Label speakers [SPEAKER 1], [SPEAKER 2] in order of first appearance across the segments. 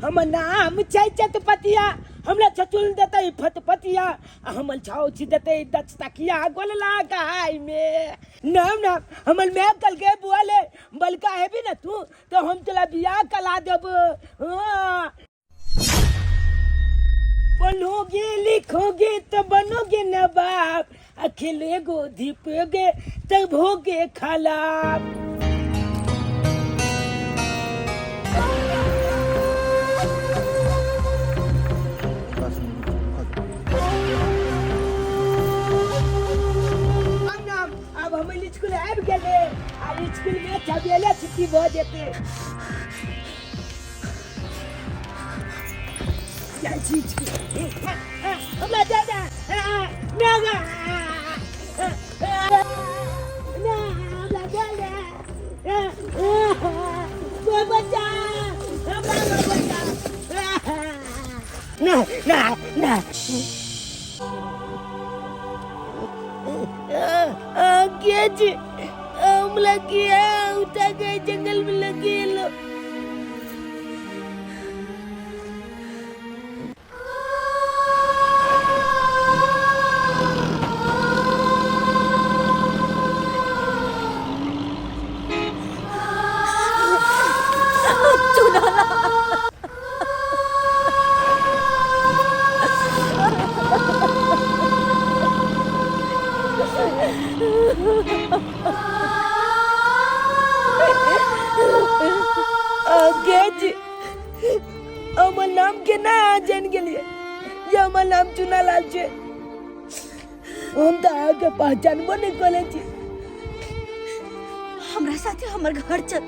[SPEAKER 1] हमर नाम छै चतपतिया, हमरा छचुल देतै फतपतिया, आ हमर छाउछ देतै दच तकिया गोल लगाय में। नाम नाम हमर my कहलकै, बुआ ले बलका हेबी ने तू तो हम तोरा बियाह कला देबो। हाँ। पढ़ोगे लिखोगे तो बनोगे नवाब, आ खेलेगो धीपोगे तब होगे खलाब। आब हम स्कूल आबि गेलै आ स्कूल में सबेरे छुट्टी भऽ जेतै। जाइ छी स्कूल। हमरा दादा दादा हमरा दादा कोई बचा, हमरा कोई बचा ना ना ना। के जी हम लगी है उठा गए जंगल में लगी लो। जी हमर नाम केना जान गेलिए जे हमर नाम चुना लाल छै? हम तऽ अहाँके पहचानबो नहि करै छी।
[SPEAKER 2] हमरा साथे हमर घर चल,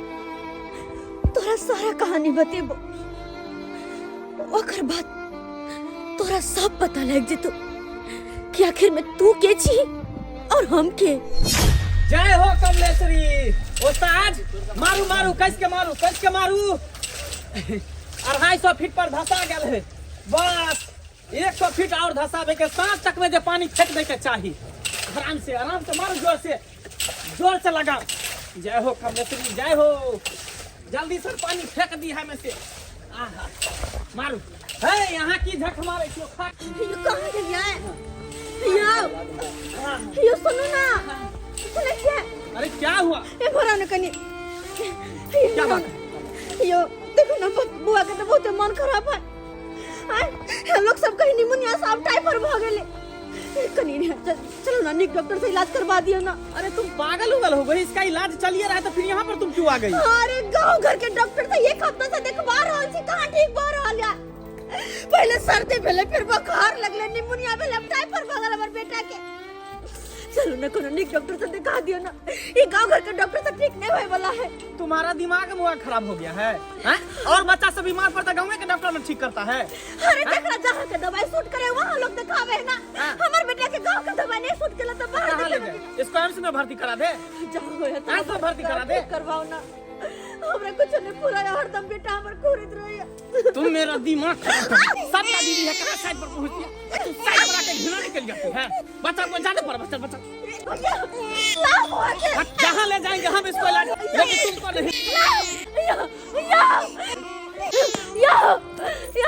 [SPEAKER 2] तोरा सारा कहानी बतेबो। ओकर बाद तोरा सब पता लग जेतो कि आखिर में तू के छी और हम के।
[SPEAKER 3] जय हो कमलेश्वरी। ओस्ताद मारू मारू, कस के मारू, कस के मारू। 250 फीट पर धसा गेल है, बस 100 फीट और धसाबे के, साँझ तक में जे पानी फेंक दे के चाही। आराम से आराम से मारू, जोर से जोर से लगाओ। जय हो कमलेश्वरी, जय हो। जल्दी से पानी फेंक दी है में से। आहा मारू है यहाँ की झक मारे क्यों खा।
[SPEAKER 2] यो कहाँ गेलियै यो? यो सुनू ना, सुनै छियै?
[SPEAKER 3] अरे क्या हुआ?
[SPEAKER 2] ए भरा ने कनी।
[SPEAKER 3] क्या बात?
[SPEAKER 2] यो देखो ना, बुआ के तो बहुत मन खराब है। आय, हम लोग सब कहीं निमोनिया साहब टाइफाइड भ गेले। कनी ने चलो ना, निक डॉक्टर से इलाज करवा दियो ना।
[SPEAKER 3] अरे तुम पागल उगल हो गई? इसका इलाज चलिए रहा है तो फिर यहाँ पर तुम क्यों आ गई?
[SPEAKER 2] अरे गांव घर के डॉक्टर से एक हफ्ता से देखवा रहल छी, कहाँ ठीक भ रहल है। पहले सर्दी भेले, फिर बुखार लगले, निमोनिया भेले, अब टाइफाइड भ गेल हमर बेटा के। चलो ना, कोनो निक डॉक्टर से दिखा दियो ना। ये गांव घर के डॉक्टर से ठीक नहीं होए वाला है।
[SPEAKER 3] तुम्हारा दिमाग मुआ खराब हो गया है, हैं? और बच्चा सब बीमार पड़ता गाँव के डॉक्टर में ठीक करता है।
[SPEAKER 2] अरे जकरा जहाँ के दवाई सूट करे वहाँ लोग दिखावे है ना।
[SPEAKER 3] हाँ।
[SPEAKER 2] हमार बेटा के गांव के दवाई नहीं सूट केला तो बाहर
[SPEAKER 3] कहाँ ले
[SPEAKER 2] दिखावे।
[SPEAKER 3] जाए इसको? एम्स में भर्ती करा दे।
[SPEAKER 2] जाओ होए तो
[SPEAKER 3] एम्स में भर्ती करा दे।
[SPEAKER 2] ठीक करवाओ ना, हमरा कुछ नहीं पूरा है, हरदम बेटा हमर घूरित रहे।
[SPEAKER 3] तुम मेरा दिमाग खराब कर सबका दीदी है, कहाँ साइड पर पहुंचती है तू? साइड पर आके घृणा निकल जाती है। बच्चा को जाने पर बच्चा बच्चा जहाँ ले जाएंगे हम इसको इलाज, लेकिन तुमको नहीं।
[SPEAKER 2] या या या।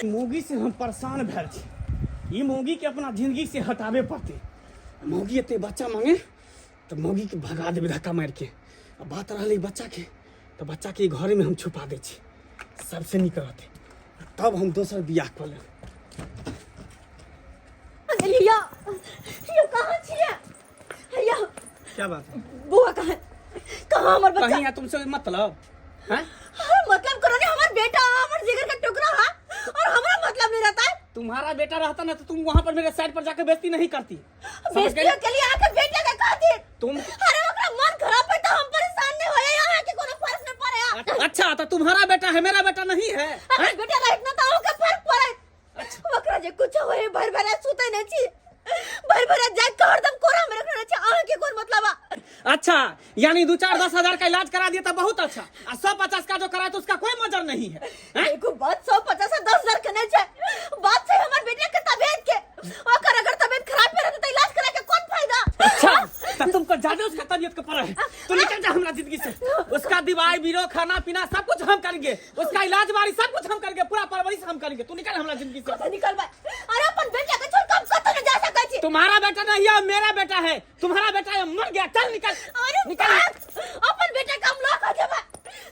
[SPEAKER 3] मौगी से हम परेशान भेल छी। ई मौगी के अपना जिंदगी से हटाबे पड़ते। मौगी एते बच्चा मांगे तऽ मौगी के भगा देबै धक्का मारि के। आ बात रहलै बच्चा के, तऽ बच्चा के घरे में हम छुपा दै छी, सबसे नीक रहतै। तब हम दोसर बियाह कऽ लेब।
[SPEAKER 2] लिया यो कहाँ छियै यो?
[SPEAKER 3] क्या बात है?
[SPEAKER 2] बुआ कहाँ है? कहाँ हमर बच्चा?
[SPEAKER 3] कहीं है तुमसे मतलब हैं?
[SPEAKER 2] हाँ, मतलब करो नहीं, हमार बेटा हमार जिगर का टुकड़ा है और हमारा मतलब नहीं रहता है।
[SPEAKER 3] तुम्हारा बेटा रहता ना तो तुम वहाँ पर मेरे साइड पर जाकर बेइज्जती नहीं करती। समझ
[SPEAKER 2] बेइज्जती
[SPEAKER 3] गई?
[SPEAKER 2] के लिए आके बेटा के खातिर
[SPEAKER 3] तुम
[SPEAKER 2] अरे ओकरा मन खराब है तो हम परेशान नहीं होए, यहाँ के कोनो फर्क नहीं पड़े।
[SPEAKER 3] अच्छा तो तुम्हारा बेटा है, मेरा बेटा नहीं है?
[SPEAKER 2] अगर बेटा रहित ना तो ओके फर्क पड़े। ओकरा जे कुछ होए भर भर सुते नहीं छी, भर भर जाग के हरदम कोरा में रखने छी। अहाँ के कोन मतलब आ?
[SPEAKER 3] अच्छा यानी 2-4 10 हजार का इलाज करा दिया था बहुत अच्छा, और 150 का जो कराया तो उसका कोई मजर नहीं है, हैं?
[SPEAKER 2] देखो बात 150 से 10 हजार के नहीं छे, बात छै हमर बेटा के तबियत के। ओकर अगर तबियत खराब पे रहते तो इलाज करा के कौन फायदा?
[SPEAKER 3] अच्छा तो तुमको से ज्यादा उसका तबीयत के पर है। तू निकल जा हमरा जिंदगी से। उसका दवाई बीरो खाना पीना सब कुछ हम करेंगे, उसका इलाज बारी सब कुछ हम करेंगे, पूरा परवरिश हम करेंगे। तू निकल हमरा जिंदगी से।
[SPEAKER 2] कतऽ निकलबै? अरे अपन बेटा के छोड़ के हम कतऽ नहि जा सकै छी।
[SPEAKER 3] तुम्हारा बेटा नहीं है, मेरा बेटा है। तुम्हारा बेटा है, मर गया। चल निकल।
[SPEAKER 2] अरे
[SPEAKER 3] निकल।
[SPEAKER 2] भाग! अपन बेटा के हम लऽ कऽ जेबै,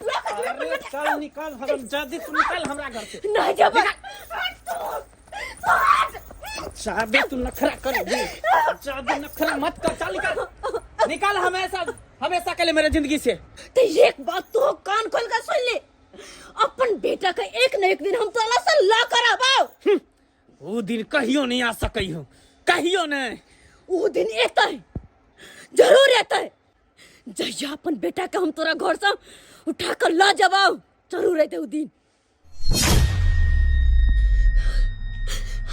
[SPEAKER 2] लऽ कऽ जेबै अपन
[SPEAKER 3] अरे
[SPEAKER 2] बेटा।
[SPEAKER 3] चल निकल हरामजादी, तू निकल हमरा घर से।
[SPEAKER 2] नहि जेबै। हट तू, तू हट।
[SPEAKER 3] ज्यादा तू नखरा कर ज्यादा नखरा मत कर। चल निकल, निकल हमेशा हमेशा के लिए मेरे जिंदगी से।
[SPEAKER 2] तो एक बात तू कान खोल कर सुन ले, अपन बेटा का एक न एक दिन हम तोला से ला कर आबाव।
[SPEAKER 3] वो दिन कहियो नहीं आ सकई हो, कहियो नहीं।
[SPEAKER 2] वो दिन एतै, जरूर एतै, जहिया अपन बेटा के हम तोरा घर से उठा कर ला जबाव, जरूर एतै वो दिन।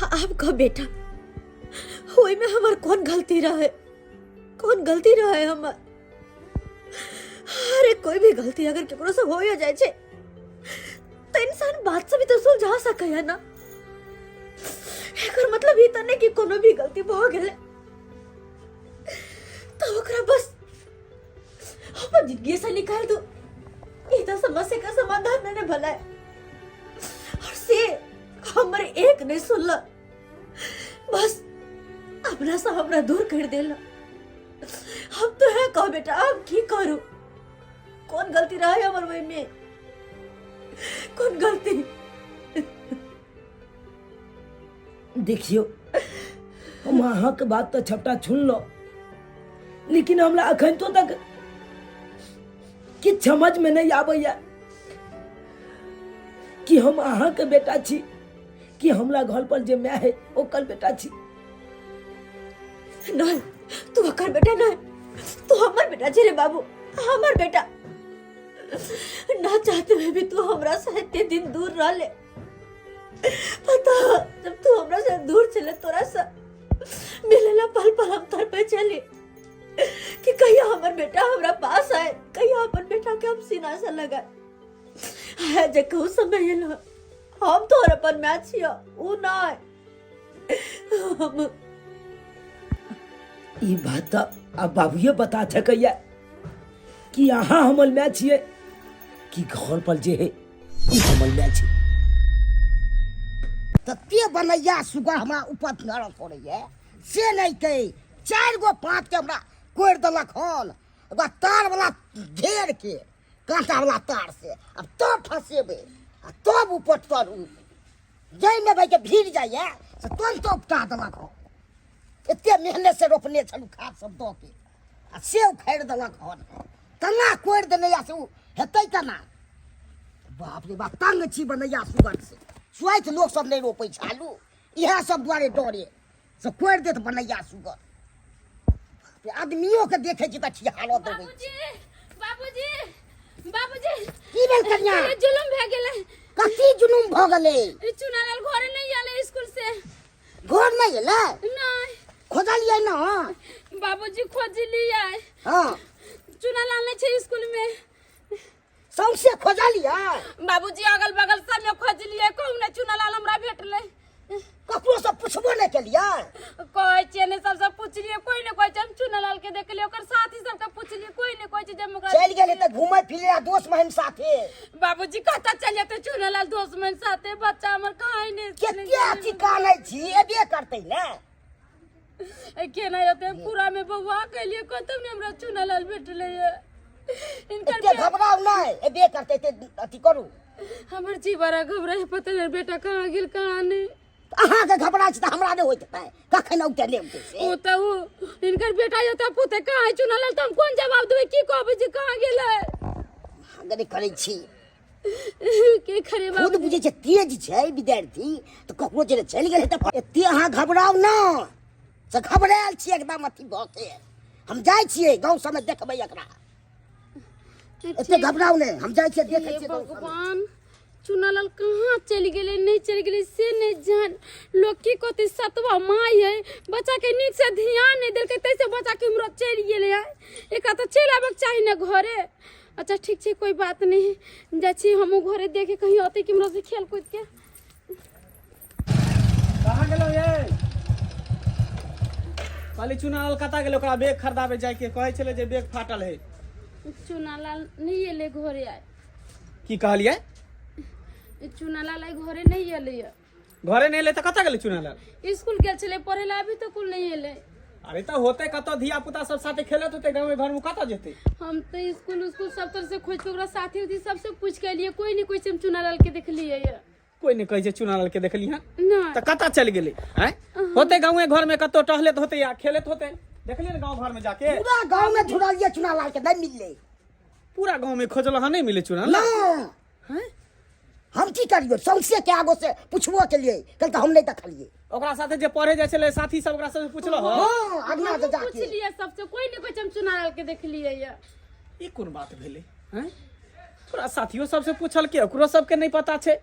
[SPEAKER 2] आब कह बेटा, ओहि में हमर कौन गलती रहे? कौन गलती रहे हमर? अरे कोई भी गलती अगर केकरो से हो जाए छे तो इंसान बात से भी तो सुलझा सके है ना। एकर मतलब ई त नहीं कि कोनो भी गलती भ गेलै तो ओकरा बस अपन जिंदगी से निकाल दो। ई तो समस्या का समाधान नहीं भला। और से हमर एक नहीं सुनल, बस अपना से हमरा दूर कर देला। हम तो है कहो बेटा, हम की करू? कौन गलती रहे हमर वही में? कौन गलती?
[SPEAKER 1] देखियो, हम अहाँके बात तऽ छपटा सुनलो, लेकिन हमरा अखन तो तक किछु समझ में नहीं आबैया कि हम अहाँके बेटा छी कि हमरा घर पर जे माय है ओकर बेटा छी।
[SPEAKER 2] नहीं, तू ओकर बेटा नहीं, तू हमर बेटा छी रे बाबू, हमर बेटा। ना चाहते हुए भी तू हमरा से इतने दिन दूर रह ले। पता, जब तू हमरा से दूर चले तोरा से मिलेला पल पल हम तर पे चले कि कहिया हमर बेटा हमरा पास आए, कहिया अपन बेटा के हम सीना से लगाए। है जे कहू समय एलो, हम तोहर अपन माय छियो, ऊ नहीं। हम
[SPEAKER 1] ई बात तऽ आब बाबूए बता सकैया कि अहाँ हमर माय छियै कि घर पर जे है ई हमर माय छै।
[SPEAKER 4] तते बनैया सुगर हमरा ऊपर नरम पड़ैया से नहि कै, 4 गो 5 के हमरा कोरि देलक हन, ओकरा तार वाला घेर के कांटा वाला तार से अब तब फंसेबै आ तब ऊपर चढ़ू। जाहिमे भाई के भीड़ जाइए से तुरंत उपटा देलक हन। एते मेहनत से रोपने छलहुँ खाद सब दऽ के आ से उखाड़ि देलक हन, तना कोरि देने या से ओ हेतै केना? बाप रे बाप, तंग छी बनैया सुगर से। स्वास्थ्य लोक सब नहि रोपै छै आलू, इएह सब दुआरे डरे से कोरि देत बनैया सुगर। बाप रे, आदमियो के देखै छी तऽ छिहारऽ देबै।
[SPEAKER 5] बाबूजी, बाबूजी, बाबूजी।
[SPEAKER 4] की भेल कन्या?
[SPEAKER 5] अरे जुलुम भए गेलै।
[SPEAKER 4] कथी जुलुम भऽ गेलै?
[SPEAKER 5] ई चुनालाल घरे नहि आले स्कूल से।
[SPEAKER 4] घर नहि एलै?
[SPEAKER 5] नहि।
[SPEAKER 4] खोजलियै ने?
[SPEAKER 5] बाबूजी खोजलियै।
[SPEAKER 4] हँ।
[SPEAKER 5] चुनालाल नहि छै स्कूल में।
[SPEAKER 4] सौंसे खोजलियै?
[SPEAKER 5] बाबूजी अगल बगल सब में खोजलियै, कहू ने चुनालाल हमरा भेटलै।
[SPEAKER 4] ककरो से पुछबो नहि केलियै?
[SPEAKER 5] कहै छियै ने, सबसे पुछलियै, कोई ने कहै छै हम चुनालाल के देखलियै। ओकर साथी सबके पुछलियै, कोई ने कहै छै जे हम ओकरा
[SPEAKER 4] चलि गेलै तऽ घूमै फिरै आ दोस्त महिम साथे।
[SPEAKER 5] बाबूजी कतऽ चलि जेतै चुनालाल दोस्त महिम साथे? बच्चा हमर कहाँ ने
[SPEAKER 4] कते अथी कानै छी, एबे करतै ने।
[SPEAKER 5] ए, केना जेतै? पूरा में बौआ केलियै, कतौ ने हमरा चुनालाल भेटलै ये। इनकर
[SPEAKER 4] एते घबराउ नहि, एबे करतै, एते अथी करू।
[SPEAKER 5] हमर जी बड़ा घबराइ, पता नहि बेटा कहाँ गेल कहाँ नहि।
[SPEAKER 4] अहाँके घबरा छै तऽ हमरा नहि होइत हेतै, कखन औतै नहि औतै से।
[SPEAKER 5] ओ तऽ ओ इनकर बेटा जेतै पुते कहाँ है चुनालाल, तऽ हम कोन जवाब देबै? की कहबै जे कहाँ गेलै?
[SPEAKER 4] अगर करै छी
[SPEAKER 5] के खरे
[SPEAKER 4] खुद
[SPEAKER 5] बाबू
[SPEAKER 4] बुझै छै तेज छै विद्यार्थी तऽ ककरो जे चलि गेलै तऽ एते अहाँ घबराउ ने से घबरायल छी एकदम अथी भऽ के। हम जाइ छियै गाँव सबमे देखबै एकरा, एते घबराउ नहि, हम जाइ छियै देखै
[SPEAKER 5] हे
[SPEAKER 4] छियै गाँव सबमे।
[SPEAKER 5] भगवान, चुनालाल कहाँ चलि गेलै नहि चलि गेलै से नहि जान। लोक की कहतै, सतवा माय है, बच्चा के नीक से ध्यान नहि देलकै ताहिसँ बच्चा के उम्र चलि गेलै है। एकरा तऽ चलि आबक चाही ने घरे। अच्छा ठीक छै, कोई बात नहीं, जाइ छी हमहूँ घरे देखे कहीं औतै कि से खेल कूद के।
[SPEAKER 3] कहाँ गेलौ ये? कहली चुनालाल कतऽ गेलै? ओकरा बैग खरीदाबे जाइके कहै छलै जे बैग फाटल है।
[SPEAKER 5] चुनालाल नहि एलै घरे आइ।
[SPEAKER 3] की कहलियै?
[SPEAKER 5] चुनालाल आइ घरे नहि एलै।
[SPEAKER 3] घरे नहि एलै तऽ कतऽ गेलै चुनालाल?
[SPEAKER 5] स्कूल गेल छलै पढ़े ला, अभी तक नहीं एलै।
[SPEAKER 3] अरे तऽ होतै कतऽ, धिया पुता सब साथे खेलत होतै, गाँव घर में कतऽ जेतै?
[SPEAKER 5] हम तऽ स्कूल उस्कूल सब तरह से खोज के ओकरा साथी उथी सबसे पूछ के एलियै, कोई नहीं कोई से हम चुनालाल के देखलियै।
[SPEAKER 3] कोई नहीं कहै छै चुनालाल के देखली हन?
[SPEAKER 5] नहि।
[SPEAKER 3] तऽ कतऽ चलि गेलै? आँय, होतै गाँवे घर में कतौ टहलैत होतै या खेलैत होतै। देखलियै ने गाँव घर में जाके?
[SPEAKER 4] पूरा गांव में ढूंढलिए चुनालाल के, नहीं मिलले।
[SPEAKER 3] पूरा गाँव में खोजल हन, नहीं मिले चुनालाल?
[SPEAKER 4] ना।
[SPEAKER 3] हैं?
[SPEAKER 4] हम की करियो, सौंसे के आगो से पुछबो के लिए कल तो हम नहीं देखलिए।
[SPEAKER 3] ओकरा साथे जे पढ़े जाइ छलै साथी सब, ओकरा सबसे पुछलो हन?
[SPEAKER 4] हाँ, अगना से जाके
[SPEAKER 5] पूछलियै सबसे, कोई नहीं कोई हम चुनालाल के देखलियै।
[SPEAKER 3] ई कोन बात भेलै? हैं, तोरा साथियो सबसे पूछल के ओकरो सबके नहीं पता छै,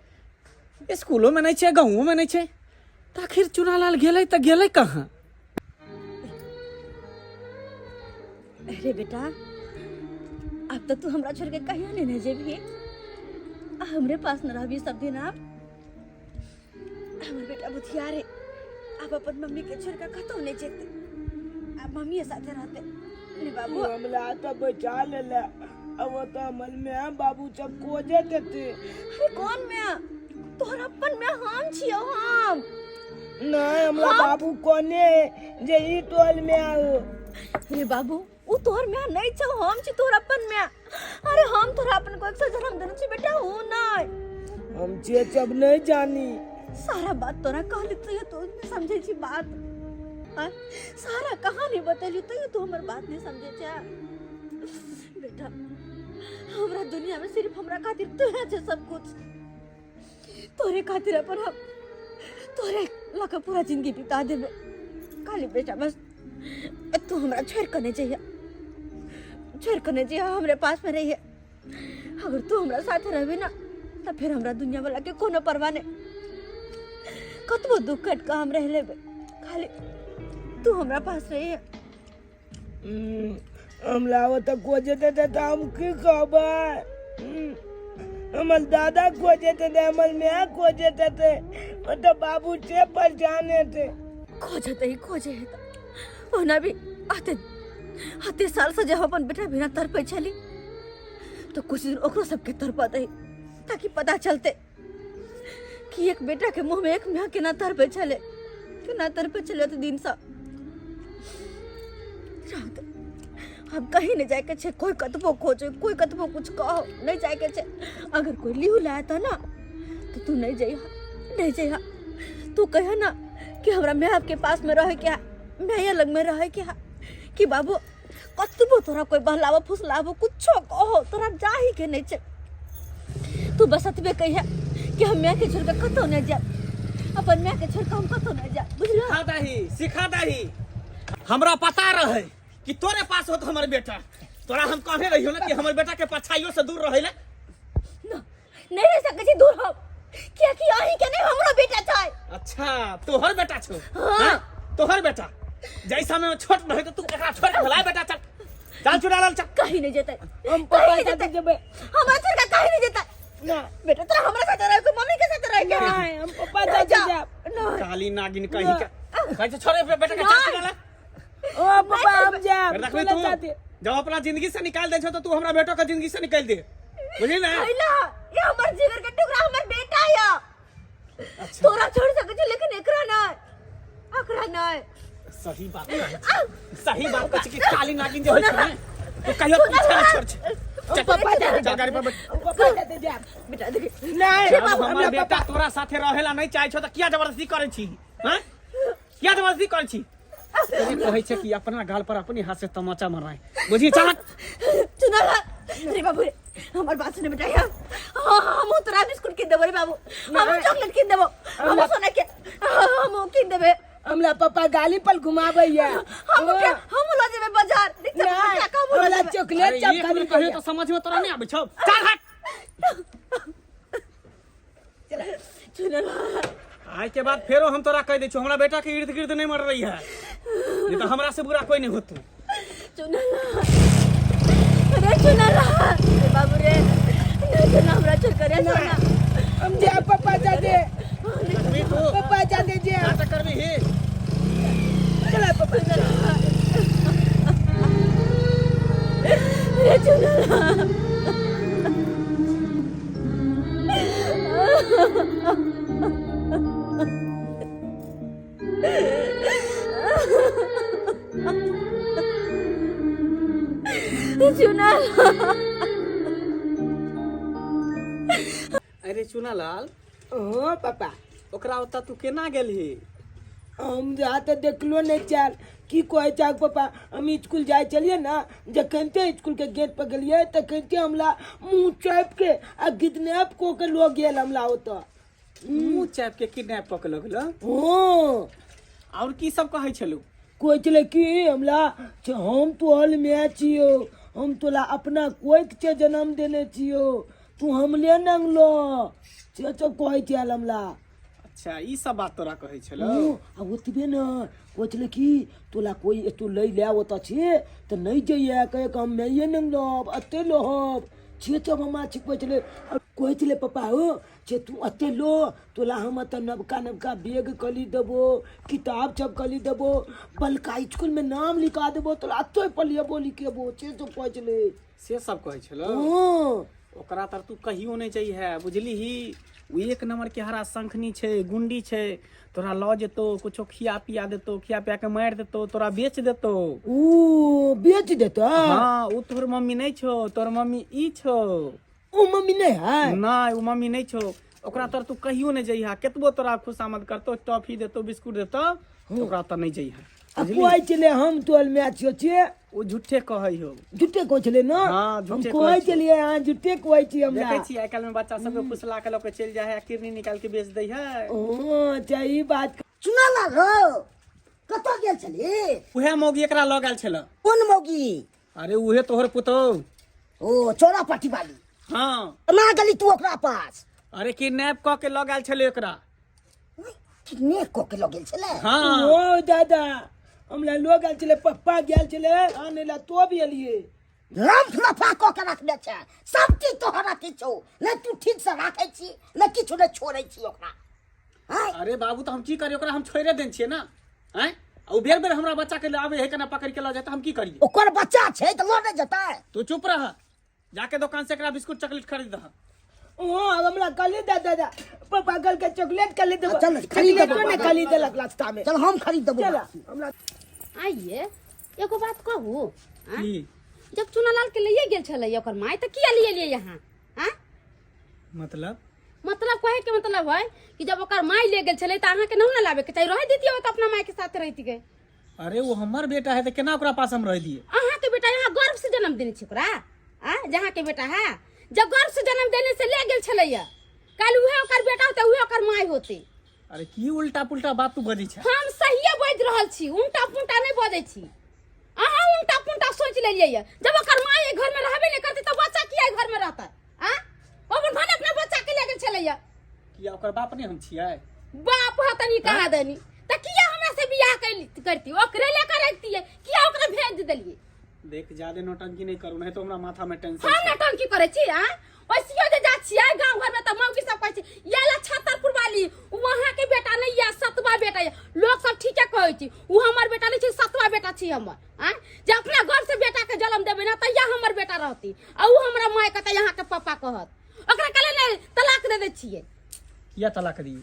[SPEAKER 3] स्कूलो में नहीं छै, गाँवो में नहीं छै, तऽ आखिर चुनालाल गेलै तऽ गेलै कहाँ?
[SPEAKER 2] अरे बेटा, अब तो तू हमरा छोड़ के कहियो नहीं न जेबही, आ हमरे पास न रहबी सब दिन। आप हमर बेटा बुधियार है, अब अपन मम्मी के छोड़ के कतौ नहीं जेते, अब मम्मी साथे रहते ने बाबू।
[SPEAKER 1] हमरा तो बचा लेले, अब वो तो हमर माय बाबू सब खोजे देते।
[SPEAKER 2] अरे कौन मैं? तोहर अपन मैं हम छियो हम।
[SPEAKER 1] नहीं, हमरा बाबू कोने जे ई टोल में आओ।
[SPEAKER 2] अरे बाबू, उ तोहर मैं नहीं छौ, हम छी तोहर अपन मैं। अरे हम तोहरा अपन को एक सौ जन्म देने छी बेटा, हूँ नहीं।
[SPEAKER 1] हम जे सब नहीं जानी।
[SPEAKER 2] सारा बात तोरा कहली तैयो तू नहीं समझे छी बात। हाँ? सारा कहानी बतेली तैयो तू हमर बात नहीं समझे छे बेटा। हमरा दुनिया में सिर्फ हमरा खातिर तू है छे सब कुछ, तोरे खातिर अपन हम तोरे लके पूरा जिंदगी बिता देबे। खाली बेटा बस तू हमरा छोड़ के नहीं जाइए, छोड़ के नहीं जाइए, हमरे पास में रहिए। अगर तू हमरा साथ रहबे ना तो फिर हमरा दुनिया वाला के कोनो परवाह नहीं, कतबो दुख कट के हम रह लेबे, खाली तू हमरा पास रहिए।
[SPEAKER 1] हमरा ओतऽ खोजैत हेतै तऽ हम की कहबै? हमर दादा खोजैत हेतै, हमर माय खोजैत हेतै, ओतऽ बाबू से परेशान हेतै।
[SPEAKER 2] खोजते ही खोजे है तो ओना भी आते आते साल से जब अपन बेटा बिना तड़पै छली तो कुछ दिन ओकरो सबके तड़पतै, ताकि पता चलते कि एक बेटा के मुंह में एक माय केना तड़पै छलै, केना तड़पै छलै ओते दिन से। रात अब कहीं नहीं जाए के छे, कोई कतबो खोजे, कोई कतबो कुछ कहो, नहीं जाए के छे। अगर कोई लिहू लाए तो ना तो तू नहीं जइहा, नहीं जइहा। तू कह ना कि हमरा माय बाप के पास में रहे के, माय लग में रहे के, कि बाबू कतबो तोरा कोई बहलावो फुसलावो कुछो कहो तोरा जाही के नहीं छे। तू बस एतबे कहिया कि हम माय के छोड़ के कतौ नहीं जाब, अपन माय के छोड़ के हम कतौ नहीं जाब, बुझलो?
[SPEAKER 3] सिखा दही, सिखा दही। हमरा पता रहे कि तोरे पास होत हमर बेटा। तोरा हम कहने रहियो ना कि हमर बेटा के परछाइयो से दूर रहे ले।
[SPEAKER 2] ना, नहीं रह सकै छी दूर हम, कियाकि अहीं के नहीं हमरो बेटा छै।
[SPEAKER 3] अच्छा, तोहर बेटा छौ?
[SPEAKER 2] हाँ।
[SPEAKER 3] हाँ? तोहर बेटा जैसा में छोट रहे तो तू एकरा छोड़ के भला बेटा, चल चल चुरा लाल चल।
[SPEAKER 2] कहीं नहीं जेतै,
[SPEAKER 1] हम
[SPEAKER 2] कहीं
[SPEAKER 1] पप्पा
[SPEAKER 2] नहीं
[SPEAKER 1] साथे
[SPEAKER 2] जेतै।
[SPEAKER 1] जेबै।
[SPEAKER 2] हमरा छोड़ के कहीं नहीं जेतै।
[SPEAKER 1] ना
[SPEAKER 2] बेटा, तोरा हमरा साथे रह के मम्मी के साथे रह के?
[SPEAKER 1] नहीं, हम पप्पा
[SPEAKER 2] नहीं
[SPEAKER 1] साथे
[SPEAKER 2] जा।
[SPEAKER 1] जाब।
[SPEAKER 2] नहीं।
[SPEAKER 3] काली नागिन कहीं के कहै छै छोड़े बेटा के, चल चुरा लाल।
[SPEAKER 1] ओ पप्पा, हम जाब
[SPEAKER 3] फिर देखबी
[SPEAKER 1] तोरा
[SPEAKER 3] तू
[SPEAKER 1] साथे।
[SPEAKER 3] जब अपना जिंदगी से निकाल दे छो तो तू हमरा बेटो के जिंदगी से निकाल दे, बुझली ना?
[SPEAKER 2] कैला ये हमर जिगर के टुकड़ा, हमर बेटा या। तोरा छोड़ सकै छी लेकिन एकरा नहीं, एकरा नहीं।
[SPEAKER 3] सही बात कहै छी, सही बात कहै छी कि काली नागिन जे होइ छै ने, तो कहियो पीछा नहि छोड़ छै। चल
[SPEAKER 1] पप्पा साथे
[SPEAKER 3] चल गाड़ी पर बैठ।
[SPEAKER 1] हम पप्पा साथे जाब।
[SPEAKER 2] बेटा देखी।
[SPEAKER 1] नहीं,
[SPEAKER 3] जब
[SPEAKER 1] हमरा
[SPEAKER 3] हमर बेटा
[SPEAKER 1] पप्पा
[SPEAKER 3] तोरा साथे रहेला नहीं चाहे छौ तऽ किया जबरदस्ती करै छी? हैं, किया जबरदस्ती करै छी? तोरे कहै छै कि अपना गाल पर अपने हाथ से तमाचा माराए, बुझी? चल।
[SPEAKER 2] चुना रे बाबू रे, हमर बात सुने बेटा। यार हाँ, हम तोरा बिस्कुट किन देबो रे बाबू, हम चॉकलेट किन देबो, हम सोना के हम किन देबे।
[SPEAKER 1] हमरा पापा गाली पर घुमाबैया।
[SPEAKER 2] हम के हम ल जेबे बाजार। देख
[SPEAKER 1] नहीं,
[SPEAKER 2] हम ल
[SPEAKER 1] हमरा
[SPEAKER 2] जेबे।
[SPEAKER 1] चॉकलेट
[SPEAKER 3] अरे
[SPEAKER 1] चप
[SPEAKER 3] एक
[SPEAKER 1] खरीद
[SPEAKER 3] बेर कहियो तो समझ में तोरा नहीं आबै छौ। चल हट।
[SPEAKER 2] चुना
[SPEAKER 3] आइ के बाद फेरो हम तोरा कह दै छौ, हमरा बेटा के इर्द गिर्द नहीं मर रही है, नहीं तो हमरा से बुरा कोई नहीं होतू।
[SPEAKER 2] चुना रे, चुना रे बाबू रे, नहीं चुना, हमरा छोड़ कर रे सोना।
[SPEAKER 1] हम जाब पापा साथे।
[SPEAKER 3] लक्ष्मी, तू
[SPEAKER 1] पापा साथे जाब।
[SPEAKER 3] नाटक करबी ही?
[SPEAKER 1] चला। पापा
[SPEAKER 2] रे चुनालाल चुनालाल
[SPEAKER 3] अरे चुनालाल
[SPEAKER 1] हाँ पापा
[SPEAKER 3] ओकरा ओतऽ तू केना गेलही
[SPEAKER 1] हम जा तऽ देखलो नहीं चाल की कहै छै पापा हम स्कूल जाय छलियै ने जखनते स्कूल के गेट पर गेलियै तखनते हमरा मुँह चापि के आ किडनैप कऽ के लऽ गेल हमरा ओतऽ
[SPEAKER 3] मुँह चापि के किडनैप कऽ के लऽ गेलो
[SPEAKER 1] हँ
[SPEAKER 3] और की सब कहै छलू
[SPEAKER 1] कहै छलै कि हमरा से हम तोहर माय छियौ हम तोरा अपना कोइख से जन्म देने छियौ तू हमले नंगलो से सब कहै छल हमरा
[SPEAKER 3] अच्छा ई सब बात तोरा कहै छलो
[SPEAKER 1] हूँ, आ ओतबे ने कहै छलै कि तोला कोइ एतौ लै लए ओतऽ छै तऽ नहि जइए कहे कि हम माइए नंगलब एते लहब से सब हमरा छिपबै छलै आ कहै छलै पप्पा हो से तू एते लो तोला हम एतऽ नवका नवका बैग कली देबो किताब सब कली देबो बलका स्कूल में नाम लिखा देबो तोला एते पढ़ेबो लिखेबो से सब कहै छलै
[SPEAKER 3] से सब कहै छलो
[SPEAKER 1] हँ
[SPEAKER 3] ओकरा तर तू कहियो नहि जइहे बुझलिही ओ एक नंबर के हरा शंखनी छै गुंडी छै तोरा लऽ जेतौ कुछो खिया पिया देतौ खिया पिया के मारि देतौ तोरा बेच देतौ
[SPEAKER 1] ऊ बेच देतौ
[SPEAKER 3] हाँ ओ तोहर मम्मी नहि छौ तोहर मम्मी ई छौ
[SPEAKER 1] ओ मम्मी नहि है
[SPEAKER 3] नहि ओ मम्मी नहि छौ ओकरा तर तू कहियो नहि जइहा केतबो तोरा खुशामद करतौ टॉफी देतौ बिस्कुट देतौ तऽ ओकरा तर नहि जइहा
[SPEAKER 1] आ कहै छलै हम तोहर माय छियौ छे
[SPEAKER 3] ओ झूठे कहै हो
[SPEAKER 1] झूठे कहै छलै ने
[SPEAKER 3] हाँ,
[SPEAKER 1] हम
[SPEAKER 3] झूठे
[SPEAKER 1] कहै
[SPEAKER 3] कहै छियै।
[SPEAKER 1] छलियै अहाँ झूठे कहै छी हमरा
[SPEAKER 3] देखै छियै आइ काल्हि में बच्चा सबके फुसला के लऽ के चलि जाइ है किरनी निकालि के बेच दै है
[SPEAKER 1] ओ अच्छा ई बात
[SPEAKER 4] चुना लाल हो कतऽ गेल छली
[SPEAKER 3] उहे मौगी एकरा लऽ गेल छल
[SPEAKER 4] कोन मौगी
[SPEAKER 3] अरे उहे तोहर पुतोह
[SPEAKER 4] ओ चौरा पाटी वाली
[SPEAKER 3] हाँ
[SPEAKER 4] केना गेली तू ओकरा पास
[SPEAKER 3] अरे किडनैप कऽ के लऽ गेल छलै एकरा
[SPEAKER 4] किडनैप कऽ के लऽ गेल छलै
[SPEAKER 3] हाँ
[SPEAKER 1] ओ दादा हमरा लोग आयल छलै पप्पा गेल छलै आनै ला तो भी एलियै
[SPEAKER 4] लम्फ लफा कऽ के रखने छै सब चीज तोहर अथी छौ ने तू ठीक से राखै छी ने किछु ने छोड़ै छी ओकरा आँय?
[SPEAKER 3] अरे बाबू तऽ हम की करियै ओकरा हम छोड़े देने छियै ने आँय आ ओ बेर बेर हमरा बच्चा के आबै है केना पकड़ के लऽ जाए तऽ हम की करियै
[SPEAKER 4] ओकर बच्चा छै तऽ लऽ नहि जेतै
[SPEAKER 3] तू चुप रह जाके दुकान से एकरा बिस्कुट चॉकलेट खरीद दह
[SPEAKER 1] ओ हमरा कहली दे दादा पापा कल के चॉकलेट कहली देबो
[SPEAKER 4] चल, खरीद देबो।
[SPEAKER 1] चॉकलेटो ने कहली देलक रास्ता में
[SPEAKER 4] चल हम खरीद देबो
[SPEAKER 1] चल हमरा
[SPEAKER 5] आइए एगो बात कहू आँय?
[SPEAKER 3] की
[SPEAKER 5] जब चुनालाल के लइए गेल छलै ओकर माय तऽ किया लिए लिए यहाँ आँय
[SPEAKER 3] मतलब
[SPEAKER 5] मतलब कहे के मतलब है कि जब ओकर माय ले गेल छलै तऽ अहाँके नहीं ने लाबे के चाही रह दितियै ओ तऽ अपना माय के साथ रहती गए
[SPEAKER 3] अरे वो हमर बेटा है तऽ केना ओकरा पास हम रह दिए
[SPEAKER 5] अहाँके बेटा यहाँ गर्भ से जन्म देने छी ओकरा आ जहाँ के बेटा है जब गर्भ से जन्म देने से ले गेल छलैया कल उहे ओकर बेटा होते उहे ओकर माय होते
[SPEAKER 3] अरे की उल्टा पुल्टा बात तू बजै छै
[SPEAKER 5] हम सहिए बाजि रहल छी उल्टा पुल्टा नहि बजै छी अहाँ उल्टा पुल्टा सोच लेलियै ये जब ओकर माय एहि घर में रहबे नहि करतै तऽ बच्चा किया एहि घर में रहतै आ ओ अपन भने अपना बच्चा के ले गेल छलैया
[SPEAKER 3] किया ओकर बाप नहि हम छियै
[SPEAKER 5] बाप हतनी कहा देनी तऽ किया हमरा से बियाह करती ओकरे ले के रखतियै किया ओकरा भेज देलियै
[SPEAKER 3] देख ज्यादा नौटंकी नहीं करू नहीं तो हमरा माथा में टेंशन
[SPEAKER 5] हम नौटंकी करै छी आ वैसियो जे जा छियै गाँव घर में तऽ मौगी सब कहै छै ये ला छतरपुर वाली वहाँ के बेटा नहीं या सतवा बेटा या लोग सब ठीके कहै छै उ हमर बेटा नहीं छै सतवा बेटा छी हमर आ जे अपना घर से बेटा के जन्म देबै ना तैया हमर बेटा रहती आ उ हमरा माय कहतै यहाँ के पापा कहत ओकरा कहले ने तलाक दे दै छियै
[SPEAKER 3] किया तलाक दी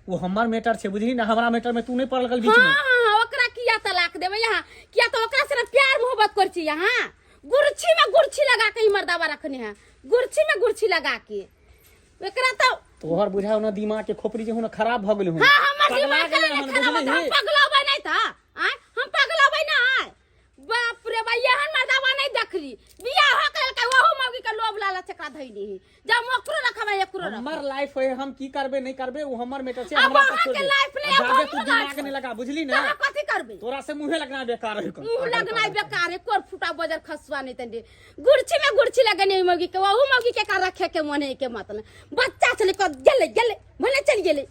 [SPEAKER 3] वो हमर मैटर छै बुझली ना हमरा मैटर में तू नहीं पड़ल गल बीच में
[SPEAKER 5] हाँ हाँ ओकरा किया तलाक देबै यहाँ किया तो ओकरा से ना प्यार मोहब्बत करै छी यहाँ गुरछी में गुरछी लगा के ही मर्दावा रखने है गुरछी में गुरछी लगा के एकरा तो
[SPEAKER 3] तोहर बुझाओ ना दिमाग के खोपड़ी जे हुन खराब भ गेल हुन
[SPEAKER 5] हाँ हमर
[SPEAKER 3] पगला
[SPEAKER 5] दिमाग
[SPEAKER 3] गेलै
[SPEAKER 5] के
[SPEAKER 3] हन,
[SPEAKER 5] खराब
[SPEAKER 3] बुझलिही?
[SPEAKER 5] हम पगलाबै नहीं था आय हम पगलाबै ना आय बाप रे बा एहन मर्दावा नहीं देखली बियाह हो के ओहो मौगी के लोभ लालच एकरा धैली है जब ओकरो रखबै एकरो रखबै
[SPEAKER 3] हमर लाइफ है हम की करबे नहीं करबे वो हमर मैटर छै
[SPEAKER 5] अब
[SPEAKER 3] हमरा पर
[SPEAKER 5] अहाँके
[SPEAKER 3] छोड़ दे।
[SPEAKER 5] लाइफ नहि,
[SPEAKER 3] आ
[SPEAKER 5] अब
[SPEAKER 3] जादे तू
[SPEAKER 5] हमरो
[SPEAKER 3] दिमाग
[SPEAKER 5] लाइफ
[SPEAKER 3] नहीं लगा बुझली ना
[SPEAKER 5] अहाँ कथी करबै
[SPEAKER 3] तोरा से मुंहे लगना बेकार है
[SPEAKER 5] मुंह लगनाइ बेकार है कोर फूटा बजर खसुआ नहीं तंडे गुरछी में गुरछी लगने मौगी के वहू मौगी के का रखे के मन है के मतलब बच्चा चले को गेले गेले भले चल गेले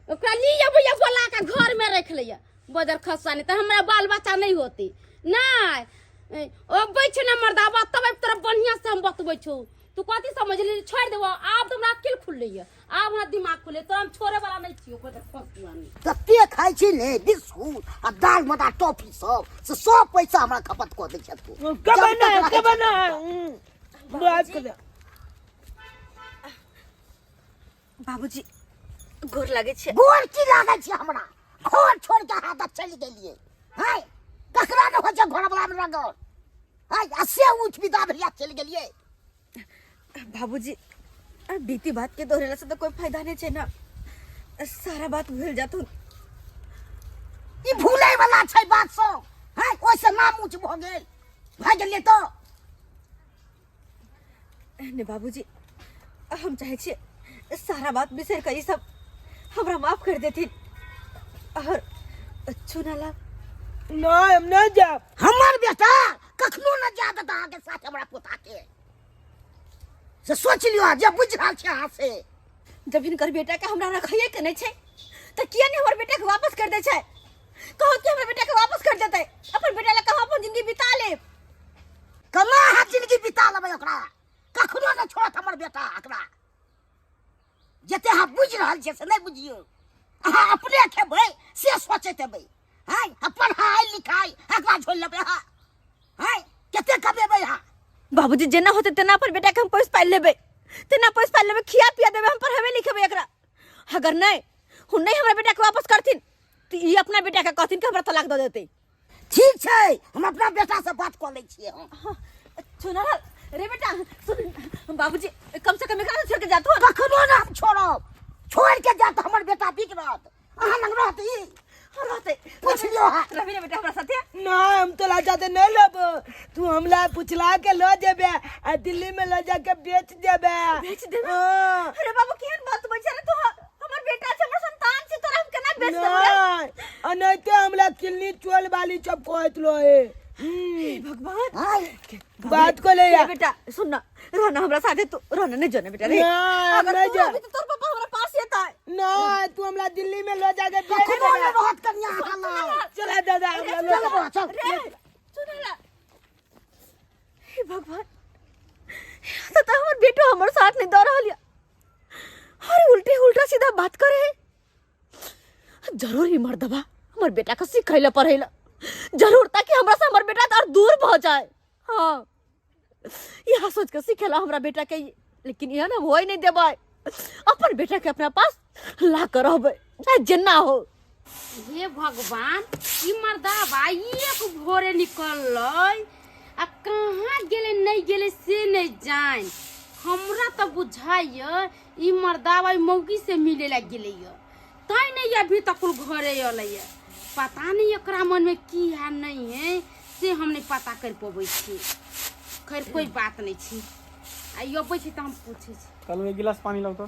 [SPEAKER 5] ओकरा लिया भैया बोला के घर में रख लिया बजर खसुआ नहीं तो हमरा बाल बच्चा नहीं होती नहीं ओ बैठ ना मर्दाबा तब तोरा बढ़िया से हम बतबै छौ तू कथी समझली छोड़ देबो आब तो हमरा अकिल खुललै ये आब हमरा दिमाग खुललै तोरा हम छोड़े वाला नहीं छियो कोई फसुआ नहीं
[SPEAKER 4] कते खाइ छी ने बिस्कुट आ दाल मदा टॉफी सब से सब पैसा हमरा खपत कऽ दै छथि तू।
[SPEAKER 1] कब
[SPEAKER 4] जब तक
[SPEAKER 1] ना
[SPEAKER 4] रहै
[SPEAKER 1] कब
[SPEAKER 4] छथि
[SPEAKER 1] ना बात कर
[SPEAKER 2] बाबूजी गोर लागै छै
[SPEAKER 4] गोर की लागै छै हमरा घर छोड़ के अहाँ तऽ चलि गेलियै हैं ककरा ने होइ छै घरवला मे रगड़ हैं आ से उठ विदा भैया चलि गेलियै
[SPEAKER 2] बाबूजी बीती बात के दोहरेला से तो कोई फायदा नहीं छै ना सारा बात भूल जातुन
[SPEAKER 4] ई भूलै वाला छै बात सब हैं ओहिसँ नाम ऊँच भऽ गेल भए गेलियै तऽ
[SPEAKER 2] ने बाबूजी हम चाहे छियै सारा बात बिसरि कऽ ई सब हमरा माफ कर देथिन और चुनाला
[SPEAKER 1] नहीं हम नहीं जाब
[SPEAKER 4] हमर बेटा कखनो न जा देता अहाँके साथ हमरा पोता के से सोच लियो जे बुझि रहल छै अहाँ से
[SPEAKER 2] जब हिनकर बेटा के हमरा रखैये के नहीं छै तऽ किया नहीं हमर बेटा के वापस कर दै छै कहो कि हमर बेटा के वापस कर देतै अपन बेटा लए कहाँ अपन जिंदगी बिता लेब
[SPEAKER 4] केना अहाँ जिंदगी बिता लेबै ओकरा कखनो नहि छोड़त हमर बेटा एकरा जते अहाँ बुझि रहल छियै से नहि बुझियौ अहाँ अपने खेबै से सोचैत हेबै हैं आ पढ़ाइ लिखाइ एकरा झोलि लेबै अहाँ हैं कते कमेबै अहाँ
[SPEAKER 2] बाबूजी जेना होतै तेना अपन बेटा के हम पोसि पालि लेबै तेना पोसि पालि लेबै खिया पिया देबै हम पढ़ेबै लिखेबै एकरा अगर नहि ओ नहि हमरा बेटा के वापस करथिन तऽ ई अपना बेटा के कहथिन कि हमरा तलाक दऽ देतै
[SPEAKER 4] ठीक छै हम अपना बेटा से बात कऽ लै छियै हम
[SPEAKER 2] चुनालाल रे बेटा सुन बाबूजी कम से कम एकरा छोड़ के जातो
[SPEAKER 4] कखनो ना हम छोड़ब छोड़ के जात हमर बेटा बिगड़त अहाँ लग रहत ई
[SPEAKER 2] रहते
[SPEAKER 4] पूछ लियो अहाँ
[SPEAKER 2] रवि रे बेटा हमरा साथे
[SPEAKER 1] ना हम तोला जादे नहीं लेबो तू हमला पुछला के ल जेबे आ दिल्ली में ल जाके बेच देबे
[SPEAKER 2] बेच देबे?
[SPEAKER 1] हाँ।
[SPEAKER 2] अरे बाबू केहन बात बजै रे तू हमर बेटा छै हमर संतान छै तोरा हम केना बेच देबो रे
[SPEAKER 1] नहीं अनैते हमला किलनी चोल वाली सब कहत रहे
[SPEAKER 2] हे भगवान
[SPEAKER 4] आय
[SPEAKER 1] बात को ले
[SPEAKER 2] रे
[SPEAKER 1] आ।
[SPEAKER 2] बेटा सुन ना रहना हमरा साथे तू रहना नहीं जाना बेटा रे
[SPEAKER 1] ना,
[SPEAKER 2] अगर
[SPEAKER 1] नहीं
[SPEAKER 2] तू
[SPEAKER 1] जा।
[SPEAKER 2] रहबी तो तोर पापा हमरा पास एतै
[SPEAKER 1] ना तू हमला दिल्ली में ल जाके बेच
[SPEAKER 4] कखनो
[SPEAKER 1] देबे
[SPEAKER 4] नहि रहत कनिया अहाँ लग
[SPEAKER 1] चला दादा हमरा
[SPEAKER 4] चल
[SPEAKER 1] ल
[SPEAKER 4] बौआ चल
[SPEAKER 2] रे सुन ना हे भगवान तो तो हमर बेटो हमर साथ नहीं दऽ रहल या अरे उल्टे उल्टा सीधा बात करे है जरूर ही मर्दबा हमर बेटा के सिखैला पढ़ैला जरूर ताकि हमरा से हमर बेटा और दूर भऽ जाए हाँ यह सोच के सिखेला हमरा बेटा के लेकिन यह ना होय नहीं देबै अपन बेटा के अपना पास ला कर रहबै चाहे जेना हो
[SPEAKER 5] हे भगवान ई मर्दाबा एक भोरे निकललै आ कहाँ गेलै नहि गेलै से नहि जान हमरा तऽ बुझाइए ई मर्दाबा ई मौगी से मिले ला गेलै यऽ तैं नहि अभी तक घरे अलै यऽ पता नहि एकरा मनमे की है नहीं है से हम नहि पता कर पबै छी खैर कोई बात नहि छी आ ई अबै छी तऽ हम पूछै छी
[SPEAKER 3] चलू एक गिलास पानी लाउ तऽ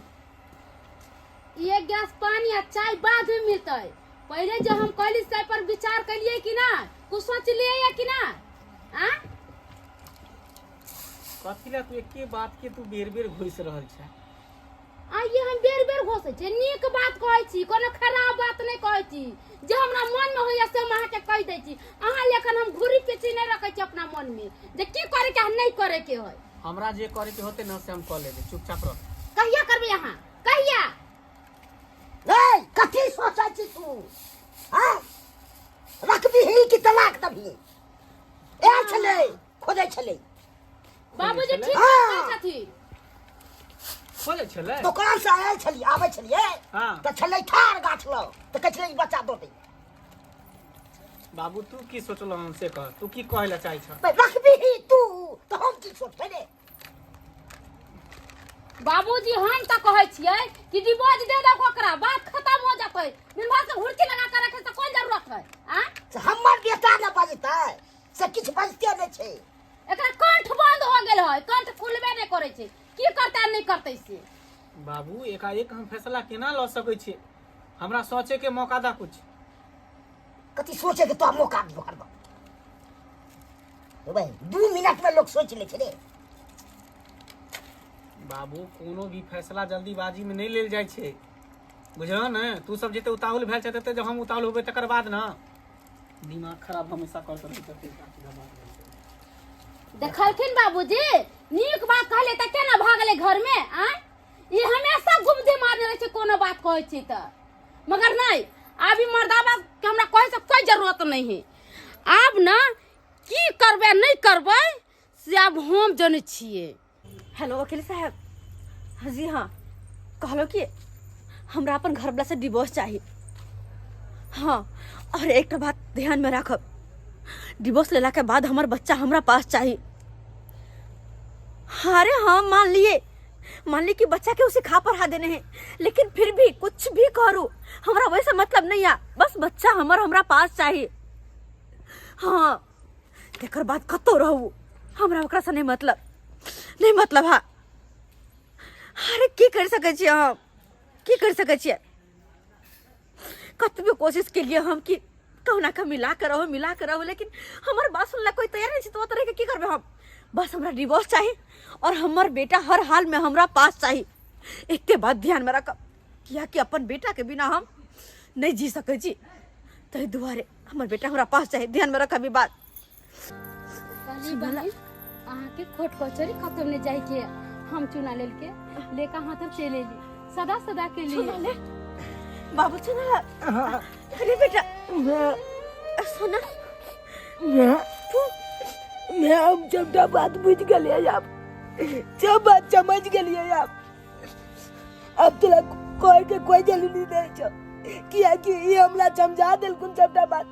[SPEAKER 5] एक गिलास पानी आ चाय बाद में मिलतै पहले जो हम कहली से पर विचार कलिए कि ना कुछ सोचलिए या कि ना आ
[SPEAKER 3] कथी ला तू एके बात के तू बेर बेर घुसि रहल छै
[SPEAKER 5] आ ये हम बेर बेर घोसै छी नीक बात कहै छी कोनो खराब बात नहि कहै छी जे हमरा मन में होइया से हम अहाँके कहि दै छी अहाँ लेकिन हम घुरी पीछी नहि रखै छी अपना मन में जे की करे के है नहीं करे के है
[SPEAKER 3] हमरा जे करे के होते न से हम कऽ लेबै चुपचाप रह
[SPEAKER 5] कहिया करबै अहाँ कहिया
[SPEAKER 4] ए कथी सोचै छी तू हाँ रखबिही कि तलाक दबही आयल छलै खोजै छलै
[SPEAKER 5] बाबूजी ठीक
[SPEAKER 4] हाँ।
[SPEAKER 5] कहै छथिन
[SPEAKER 3] खोजै छलै
[SPEAKER 4] दोकान से आयल छलियै आबै छलियै
[SPEAKER 3] हाँ।
[SPEAKER 4] तऽ छलै ठाढ़ गाछ लग तऽ कहै छलै ई बच्चा दऽ दे
[SPEAKER 3] बाबू तू की सोचलह हन से कह तू की कहै लए चाहै छह
[SPEAKER 4] रखबिही तू तऽ हम की सोचबै रे
[SPEAKER 5] बाबूजी हम तऽ कहै छियै कि डिवोर्स दे दो ओकरा बात खत्म हो जेतै बिनवा से हुड़की लगा के रखे से कोन जरूरत है आ
[SPEAKER 4] से हमर बेटा ने बजतै से किछु बजते नहि छै
[SPEAKER 5] एकरा कंठ बंद हो गेल है कंठ खुलबे नहि करै छै की करतै आ नहि करतै से
[SPEAKER 3] बाबू एकाएक हम फैसला केना लऽ सकै छियै हमरा सोचे के मौका दा कुछ
[SPEAKER 4] कथी सोचे के तो मौका दियो हरदम रे भाई 2 मिनट में लोग सोच ले छै रे
[SPEAKER 3] बाबू कोनो भी फैसला जल्दीबाजी में नहीं लेल जाइ छै बुझलह ने तू सब जते उतावल भेल छै तते जब हम उतावल होबै तकर बाद ने दिमाग खराब हमेशा कर कर
[SPEAKER 5] देखलखिन बाबूजी, नीक बात कहले तऽ केना भऽ गेलै घरमे? आँय, ई हमेशा गुमधी मारने रहै छै कोनो बात कहै छी तऽ। मगर नहि, आब ई मर्दाबा के हमरा कहै से कोई जरूरत नहीं है। आब ना की करबै नहीं करबै से आब हम जनै छियै।
[SPEAKER 2] हेलो वकील साहब। हाँ जी हाँ, कहलो कि हमरा अपन घरवला से डिवोर्स चाही। हाँ, और एक बात ध्यान में राखब, डिवोर्स लेला के बाद हमर बच्चा हमरा पास चाही। अरे हाँ, मान लिए, मान ली कि बच्चा के उसे खा पढ़ा देने हैं, लेकिन फिर भी कुछ भी करू हमरा वैसे मतलब नहीं है, बस बच्चा हमर हमरा पास चाहिए। हाँ, तेकर बाद कतौ रहू हमरा ओकरा से नहीं मतलब, नहीं मतलब। हाँ, अरे की कर सकै छियै हम, की कर सकै छियै? कतबो कोशिश केलिए हम कि कहुना के मिला के रहो, मिला के रहो, लेकिन हमर बात सुनला कोई तैयार नहीं छै, तो तरह के की करबै हम? बस हमरा डिवोर्स चाही और हमर बेटा हर हाल में हमरा पास चाही। एते बात ध्यान में रखब, कियाकि अपन बेटा के बिना हम नहीं जी सकै छी, ताहि दुआरे हमर बेटा हमरा पास चाही। ध्यान में रखब ई बात।
[SPEAKER 5] कहली बहिन, अहाँके खोट कचौड़ी खत्म नहीं जाय के, हम चुना लेल के लेका हाथ चलि एली सदा सदा के लिए।
[SPEAKER 2] चुना ले बाबू, चुना ला। अरे बेटा सोना,
[SPEAKER 1] मैं हम सबटा बात बुझ गेलियै, आब सब बात समझ गेलियै। आब अब तोरा कोई के कोई जरूरी नहीं छौ, कियाकि ई हमरा समझा देलखुन सबटा बात।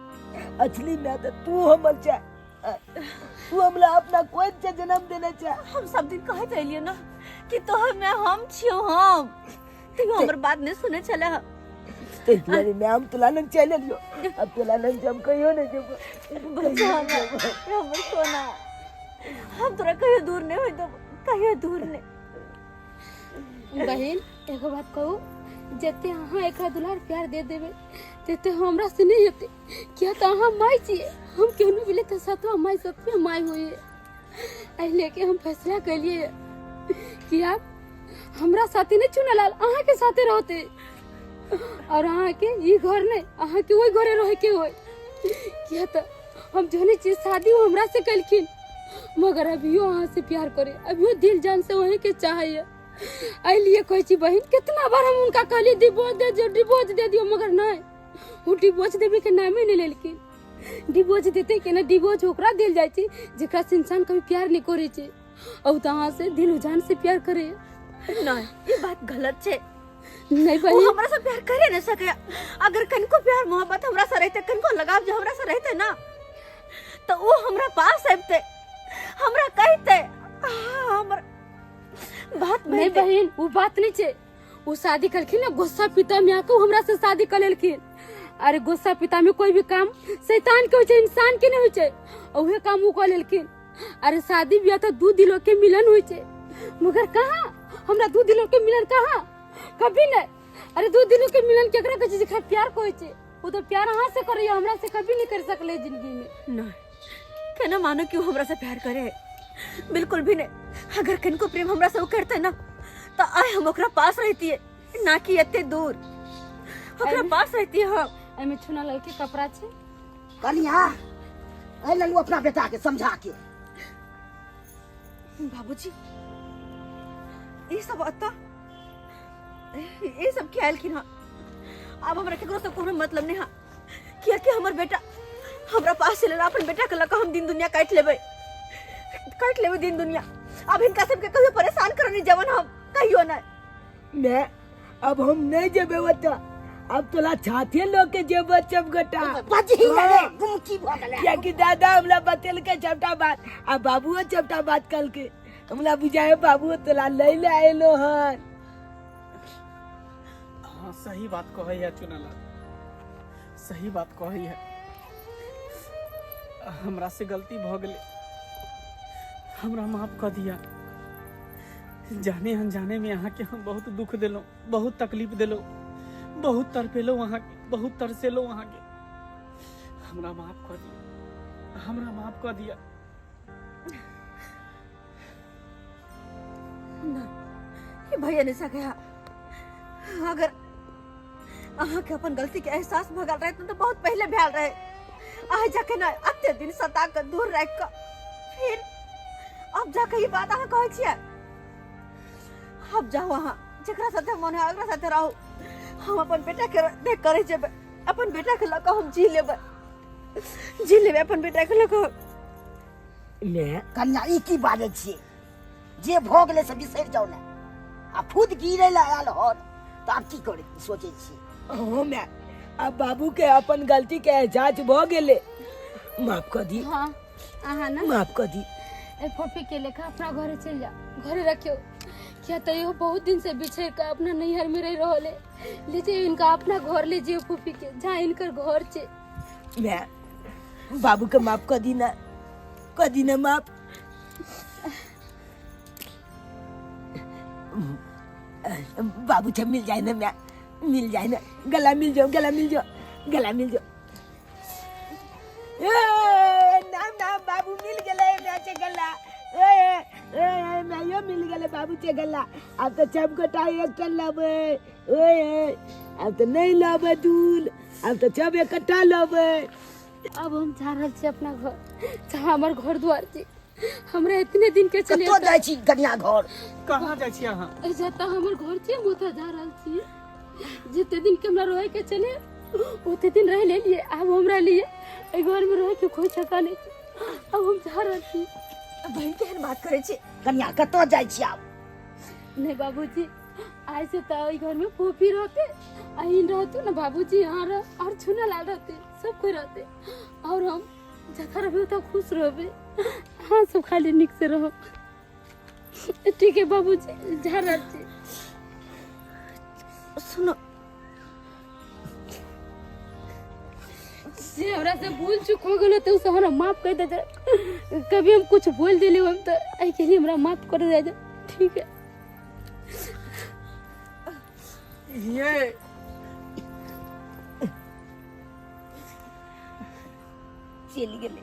[SPEAKER 1] असली में तो तू हमर छै, तू हमरा अपना कोई से जन्म देने छै।
[SPEAKER 2] हम सब दिन कहैत एलियै ना कि तोहर में हम छियौ, हम तू हमर बात नहीं सुने छले।
[SPEAKER 1] ताहि दुआरे मैं हम तोला लग चलि एलियौ, अब तोला लग हम कहियो नहीं जेबो।
[SPEAKER 2] बच्चा हमर, हमर सोना, हम तोरा कहियो दूर नहीं होय देबो, कहियो दूर नहीं।
[SPEAKER 5] बहिन, एगो बात कहू, जते अहाँ एकरा दुलार प्यार दे देबै तेते हमरा से नहीं हेतै, किया तऽ अहाँ माय छियै, हम केहनो भी तऽ सतवा माय सतवे माय होइए। एहि लेके हम फैसला केलिए कि आब हमरा साथे नहीं चुनलाल अहाँ के साथे रहते, और अहाँ के ई घर नहीं, अहाँ के ओहि घरे रहे के होय, किया तऽ हम जने चीज शादी वो हमरा से कलखिन, मगर अभियो अहाँ से प्यार करे, अभियो दिल जान से वही के चाहैया। एहि लिए कहै छी बहिन, कितना बार हम उनका कहलिए डिवोर्स दे दियो, डिवोर्स दे दियो, मगर नहीं, ओ डिवोर्स देवे के नामे नहीं लेलखिन। डिवोर्स देते के ना, डिवोर्स ओकरा देल जाइ छै जेकरा से इंसान कभी प्यार नहीं करे छै, और तो अहाँ से दिल जान से प्यार करे।
[SPEAKER 2] नहीं, ये बात गलत छै।
[SPEAKER 5] नहीं
[SPEAKER 2] वो
[SPEAKER 5] बहिन,
[SPEAKER 2] हमरा से प्यार करे नहीं सके। अगर कनको प्यार मोहब्बत हमरा से रहते, कनको लगाव जो हमरा से रहते ना, तो वो हमरा पास आबते, हमरा कहते, हमर बात
[SPEAKER 5] नहीं
[SPEAKER 2] मानते।
[SPEAKER 5] बहिन, वो बात नहीं छै। वो शादी करखिन ना गुस्सा पिता में आके हमरा से शादी कर लेलखिन। अरे गुस्सा पिता में कोई भी काम शैतान के होइ छै, इंसान के नहीं होइ छै, और उहे काम वो कर लेलखिन। अरे शादी ब्याह तो दू दिलों के मिलन होइ छै, मगर कहाँ हमरा दू दिलों के मिलन, कहाँ कभी नहीं। अरे दू दिलों के मिलन केकरा कहै छै? जेकरा प्यार कहै छै। वो तो प्यार अहाँ से करैया, हमरा से कभी नहीं कर सकले जिंदगी में।
[SPEAKER 2] नहीं, केना मानो कि वो हमरा से प्यार करे? बिल्कुल भी नहीं। अगर किनको प्रेम हमरा से वो करते ना, तो आय हम ओकरा पास रहती है, ना कि एते दूर। ओकरा पास रहती है हम।
[SPEAKER 5] एहिमे छुना लड़के कपड़ा छै।
[SPEAKER 4] कनिया, एहि लेलू अपना बेटा के समझा के।
[SPEAKER 2] बाबूजी, ये सब अत्ता ये सब क्या आयल हाँ? अब हमरा केकरो से कोनो मतलब नहीं। हाँ, किया कि हमर बेटा हमरा पास चले, अपन बेटा के लगा हम दिन दुनिया काट लेबै, काट लेबै दिन दुनिया। अब हिनका सबके कहियो परेशान करनी जवन हम कहियो नहीं।
[SPEAKER 1] मैं अब हम नहीं जेबे ओतऽ, अब तोला छाते लऽ के जेबो सब गोटा।
[SPEAKER 4] बजही ने रे, गुमकी भऽ गेलै।
[SPEAKER 1] कियाकि दादा हमरा बतेलकै सबटा बात आ बाबुओ सबटा बात कहलकै, हमरा बुझाय बाबुओ तोला लै ले आयलो हन।
[SPEAKER 3] हाँ, सही बात कहै है चुनालाल, सही बात कहै है। हमरा से गलती भऽ गेलै, हमरा माफ कऽ दिया। जाने अनजाने में अहाँके हम बहुत दुख देलहुँ, बहुत तकलीफ देलहुँ, बहुत तड़पेलहुँ अहाँके, बहुत तरसेलहुँ अहाँके। हमरा माफ कऽ दिया, हमरा माफ कऽ दिया।
[SPEAKER 2] ना, ये भैया नहीं सके। अगर अहाँ के अपन गलती के एहसास भऽ गेल रहत तो बहुत पहले भेल रहे। आइ जाके ना अते दिन सता के दूर रख के फिर अब जाके ई बात अहाँ कहै छियै। अब जाउ अहाँ, जकरा साथे मन है ओकरा साथे रहू। हम अपन बेटा के देख करै जेबै, अपन बेटा के लऽ कऽ हम जी लेबै, जी लेबै अपन बेटा के लऽ कऽ।
[SPEAKER 1] मैं
[SPEAKER 4] कन्या ई की बाजै छियै? जे भऽ गेलै से बिसरि जाउ ने। आ खुद गिरै लए आयल हन तऽ आब की करै सोचै छियै?
[SPEAKER 1] हाँ मैं अब बाबू के अपन गलती के एहसास भऽ गेलै, माफ कऽ दी।
[SPEAKER 5] हाँ अहाँ ना
[SPEAKER 1] माफ कऽ दी।
[SPEAKER 5] ए फोफी के लेखा अपना घरे चल जा, घरे रखियो। क्या तो यो बहुत दिन से बिछड़ के अपना नैहर में रह रहल है। ले जाइए इनका अपना घर, ले जाइए फूफी के, जहाँ इनकर घर छे।
[SPEAKER 1] मैं बाबू के माफ कर दी ना, कर दी ना माफ। बाबू से मिल जाए ना, मैं मिल जाए ना, गला मिल जाओ, गला मिल जाओ, गला मिल जाओ। ए, नाम नाम बाबू मिल गए, मैं से गला। ए ए ए मैं यो मिल गए बाबू से गला। अब तो सब गोटा एक लबे। ओए अब तो नहीं लबे दूल, अब तो सब इकट्ठा लबे।
[SPEAKER 5] अब हम जा रहल छी अपना घर, जहाँ हमर घर द्वार छी। हमरा इतने दिन के चले
[SPEAKER 4] कतऽ जाइ छी कन्या घर?
[SPEAKER 3] कहाँ जाइ छी अहाँ?
[SPEAKER 5] जतऽ हमर घर छी हम ओतऽ जा रहल छी। जते दिन के हमरा रहे के चले ओते दिन रह लेलिए। आब हमरा लिए एहि घर में रहे के कोई जगह नहीं छै। अब हम जा रहल छी।
[SPEAKER 2] बहिन केहन बात करै छी?
[SPEAKER 4] कन्या कतऽ जाइ छी आब?
[SPEAKER 5] नहीं बाबूजी, आइ से तो एहि घर में फूफी रहते, अहिन रहतू ना बाबूजी, यहाँ रह और छुना लाल रहते, सब कोई रहते और हम जतऽ रहबे ओतऽ खुश रहबे। अहाँ सब खाली नीक से रहो। ठीक है बाबूजी, जा रहल छी।
[SPEAKER 2] सुनो
[SPEAKER 5] जे हमरा से भूल चूक हो गेलो तो उसे हमरा माफ कर दे। कभी हम कुछ बोल दिली हम तो एहि के लिए हमरा माफ कर दे। ठीक है।
[SPEAKER 3] ये
[SPEAKER 1] चलि गेलै।